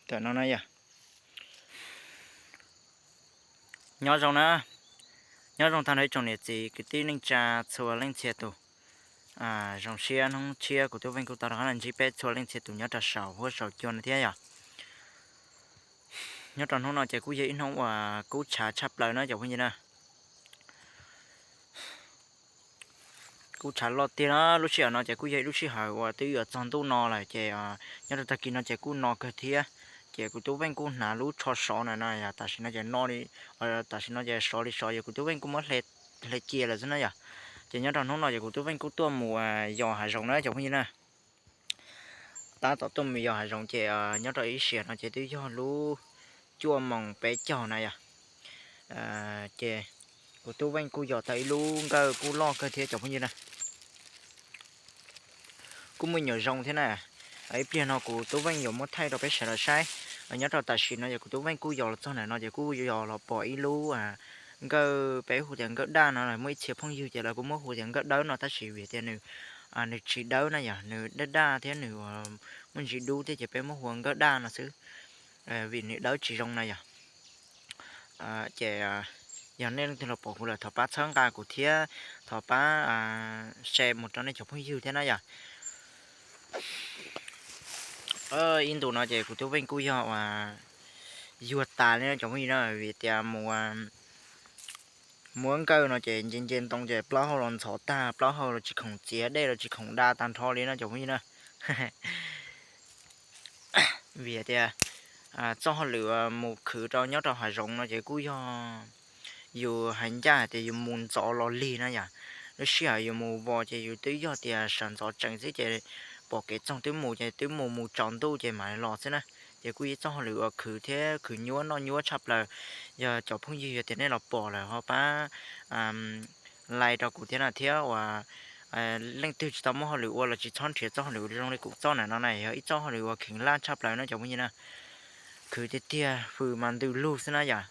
Tam no na yog, nyob zoo na, nyob zoo tag nrho ib tsoom niam txiv kwv tij neej tsa txhua leej txhia tus. Zoo siab hnub tshiab kuv Tub Veej kuj tau rov qab los ntsib peb txhua leej txhia tus nyob rau saum huab saum cua no thiab yog. Nyob rau hnub no ces kuj yog ib hnub uas kub tshav tshaj plaws na cov phooj ywg na. Kub tshav loj tiag na, lub sij hawm no ces kuj yog ib lub sij hawm uas twb yuav txog ntuj no lawm ces nyob rau tag kis no ces kuj no kawg thiab. Ces kuv Tub Veej kuj hnav lub tsho sov na no yog tam sim no ces no li, tam sim no ces sov li sov yog kuv Tub Veej kuj muab hle cia lawm xwb na yog. Ces nyob rau hnub no ces kuv Tub Veej kuj tuaj mus yos hav zoov na cov phooj ywg na. Tab tom tuaj mus yos hav zoov ces nyob rau ib sij hawm no ces twb yog lub cuaj moos peb caug na yog. Ces kuv Tub Veej kuj yos tau ib lub nkawj kuj loj kawg thiab cov phooj ywg na. Kuj muaj nyuam zoo thiab na. Ib pliag no kuv Tub Veej yuav muab thaij rau peb sawv daws saib. Nyob rau tam sim no ces kuv Tub Veej kuj yos los txog ntawm no ces kuj yos los pom ib lub nkawj, peb hu tias nkawj daj no, muaj ib txhia phooj ywg ces lawv kuj muab hu tias nkawj dawb no tab sis vim tias nws nws tsis dawb na yog, nws daj daj thiab nws muaj ntsis dub thiab ces peb muab hu ua nkawj daj no xwb, vim nws dawb tsis zoo na yog. Ces yog nej leej twg los pom kuv lawm thov pab txhawb nqa kuv thiab thov pab share mus rau nej cov phooj ywg thiab na yog. Ib ntu no ces kuv Tub Veej kuj yog uas yuag tas li no cov phooj ywg na, vim tias mus muab nkawj no ces nce nce ntoo ces plaub hau los ntxhov tag, plaub hau los tsis khoom txiav, dej los tsis khoom da tag nrho li no cov phooj ywg na. Vim tias txoj hauj lwm mus khwv rau nyob rau hav zoov no ces kuj yog yus hais ncaj hais tias yus mus ntxov los lig na yom. Lub sij hawm yus mus vos ces yus twb yog tias sawv ntxov tsees xwb ces pom kev txoog twb mus ces twb mus mus tsaus ntuj ces mam los xwb na. Ces kuj yog ib txoj hauj lwm uas khwv thiab khwv nyuaj noj nyuaj tshaj plaws. Yog cov phooj ywg yog tias nej los pom lawm ho pab like rau kuv thiab na, thiab uas leej twg tsis tau muaj hauj lwm ua los tsis txhob nrhiav txoj hauj lwm zoo li kuv txoj na no na, yog ib txoj hauj lwm uas kheev laj tshaj plaws no cov phooj ywg na. Khwv tiag tiag hws mas ntws lug xwb na yom.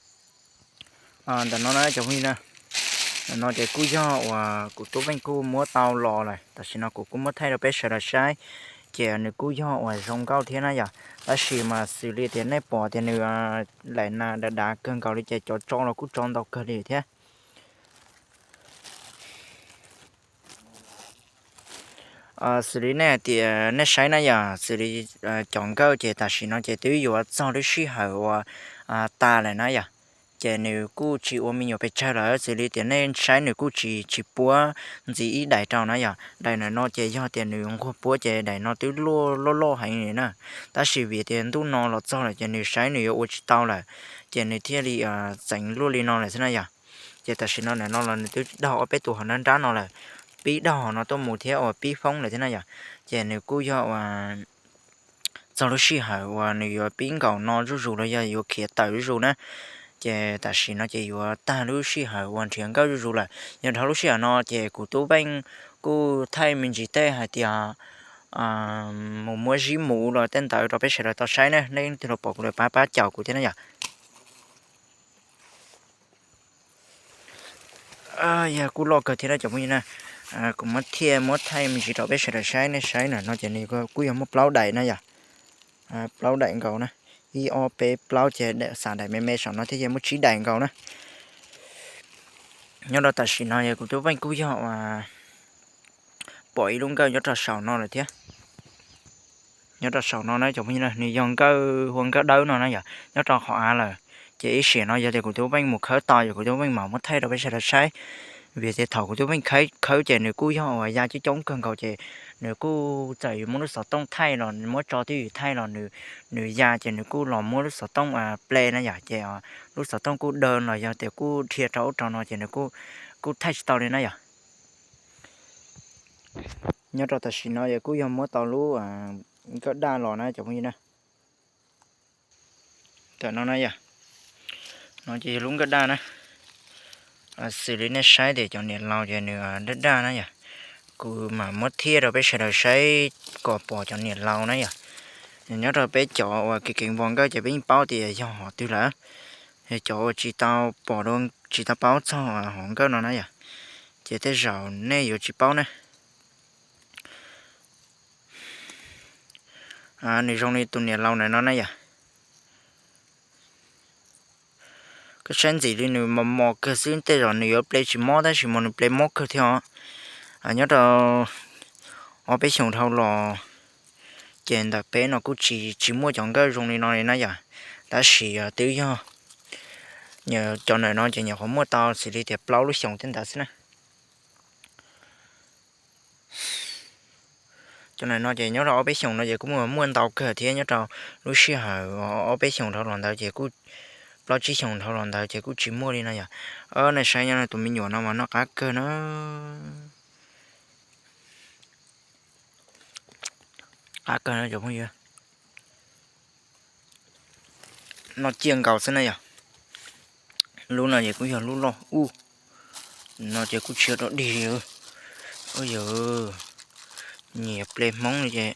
Ntawm no na cov phooj ywg na, ntawm no ces kuj yog uas kuv Tub Veej kuj muab tau los lawm, tam sim no kuv kuj muab thaij rau peb sawv daws saib, ces nws kuj yog uas zoo nkauj thiab na yom. Tab sis mas xws li tias nej pom tias nws laim nas dav dav kawg nkaus li ces cov tso los kuj tso ntau kawg li thiab. Xws li nej hais tias nej saib na yom, xws li cov nkawj ces tam sim no ces twb yuav txog lub sij hawm uas tas lawm na yom. Ces nws kuj tsis ua me nyuam pes tsawg lawm, xws li tias nej saib nws kuj tsis tsis puab ntxiv ib daim rau na yom. Daim ntawm no ces yog tias nws nquag puab ces daim no twb loj loj heev li na. Tab sis vim tias ntuj no los txog lawm ces nws saib nws yuav ua tsis tau lawm, ces nws thiaj li txeev luaj li no lawm xwb na yom. Ces tam sim no ntawm no los nws twb daug ob peb tus hauv nrab nrab no lawm, pib daug hauv no tuaj mus thiab uas pib foob lawm thiab na yom. Ces nws kuj yog uas txog lub sij hawm uas nws yuav pib nkaum no zuj zus los yog yuav khiav tawm zuj zus na. Ces tam sim no ces yuav tag lub sij hawm uas nrhiav nkawj zuj zus lawm. Yog dhau lub sij hawm no ces kuv Tub Veej kuj thaij me ntsis tej hais tias mus muab zib mus los tej ntawd rau peb sawv daws tau saib na, nej leej twg los pom kuv lawm pab pab caum kuv thiab na yom. Yog kuj loj kawg thiab na cov phooj ywg na. Kuv muab thiaj muab thaij me ntsis rau peb sawv daws saib, nej saib ntawm no ces nws kuj yog muaj plaub daim na yom. Plaub daim nkaus na, ib ob peb plaub ces xav daim me me saum no thiab ces muaj tsib daim nkaus na. Nyob rau tam sim no yog kuv Tub Veej kuj yog uas pom ib lub nkawj nyob rau saum no lawm thiab. Nyob rau saum no na cov phooj ywg na, nws yog nkawj hu ua nkawj dawb no na yom, nyob rau qhov av lawm. Ces ib sim no yog tias kuv Tub Veej mus khawb tau yog kuv Tub Veej mam muab thaij rau peb sawv daws saib. Vim tias thaum kuv Tub Veej khawb ces nws kuj yog uas ya coob coob kawg nkaus ces nws kuj txawm yuav muab lub xov tooj thaij los muab tso twj ywm thaij los nws ya ces nws kuj los muab lub xov tooj ple na yom, ces lub xov tooj kuj daw los yog tias kuj dhia rau ub rau no ces nws kuj thaij tsis tau li na yom. Nyob rau tam sim no yog kuj yog muab tau lub nkawj daj los na cov phooj ywg na. Tam no na yom, no ces yog lub nkawj daj na. Xws li nej saib tias cov niam laus ces nws daj daj na yom. Kuv mam muab thiaj rau peb sawv daws saib kom pom cov niam laus na yom. Nyob rau peb cov uas kev keev vos nkawj ces peb yeej paub tias yog hom twg lawm. Cov uas tsis tau pom, tsis tau paub txog hom nkawj no na yom, ces tej zaum nej yuav tsis paub na. Nws zoo li tus niam laus ntawm no na yom. Koj saib ntxim li nws mos mos kawg xwb, tej zaum nws yuav ple tsis mob tab sis mas nws ple mob kawg thiab os. Nyob rau ob peb xyoos dhau los ces ntawm peb no kuj tsis tsis muaj cov nkawj zoo li no li na yom. Tab sis twb yog cov ntawm no ces nyuam qhuav muaj tau xws li tias plaub lub xyoos tej ntawd xwb na. Cov ntawm no ces nyob rau ob peb xyoos no ces kuj muaj muaj ntau kawg thiab, nyob rau lub sij hawm ob peb xyoos dhau los ntawd ces kuj, plaub tsib xyoos dhau los ntawd ces kuj tsis muaj li no yom. Nej saib nyob tus me nyuam no mas noj qab kawg na. Qab kawg no cov phooj ywg, noj ciaj nkaus xwb na yom. Lub no ces kuj yog lub loj ub, no ces kuj tsis yog dog dig li. Yog nyiam ple Hmoob li ces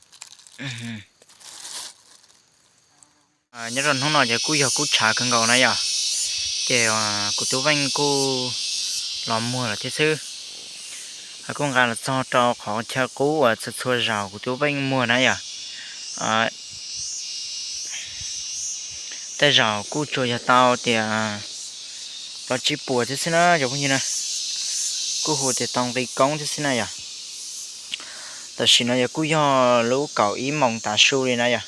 nyob rau hnub no ces kuj yog kub tshav kawg nkaus na yom. Ces kuv Tub Veej kuj los muag lawm thiab xwb. Kuj nqa los txog rau qhov chaw qub uas txhua txhua zaus kuv Tub Veej muag na yom. Tej zaum kuj tsuas yog tau tias plaub tsib puas thiab xwb na cov phooj ywg na. Kuj hu tias tau nqi koob thiab xwb na yom. Tam sim no yog kuj yog lub kaum ib moos tav su li na yom.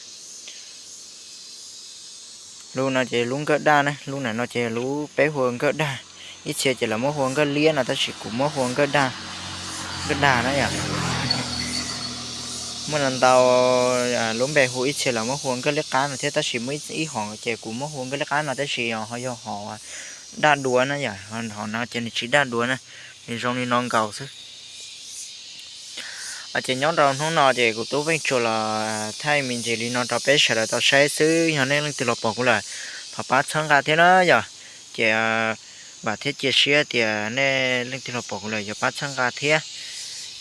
Lub no ces lub nkawj daj na, lub ntawm no ces lub peb hu ua nkawj daj, ib txhia ces lawv muab hu ua nkawj liab no tab sis kuv muab hu ua nkawj daj, nkawj daj na yom. Muaj ntau ntau lub npe hu, ib txhia lawv muab hu ua nkawj liab qab no thiab tab sis muaj ib hom ces kuv muab hu ua nkawj liab qab no tab sis ho yog hom daj dua na yom, hom no ces nws tsis daj dua na, nws zoo li no nkaus xwb. Ces nyob rau hnub no ces kuv Tub Veej tsuas los thaij me ntsis li no rau peb sawv daws tau saib xwb, yog nej leej twg los pom kuv lawm thov pab txhawb nqa thiab na yom. Ces vam thiab cia siab tias nej leej twg los pom kuv lawm yuav pab txhawb nqa thiab.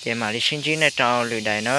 Ces mam li sib ntsib nej rau lwm daim na.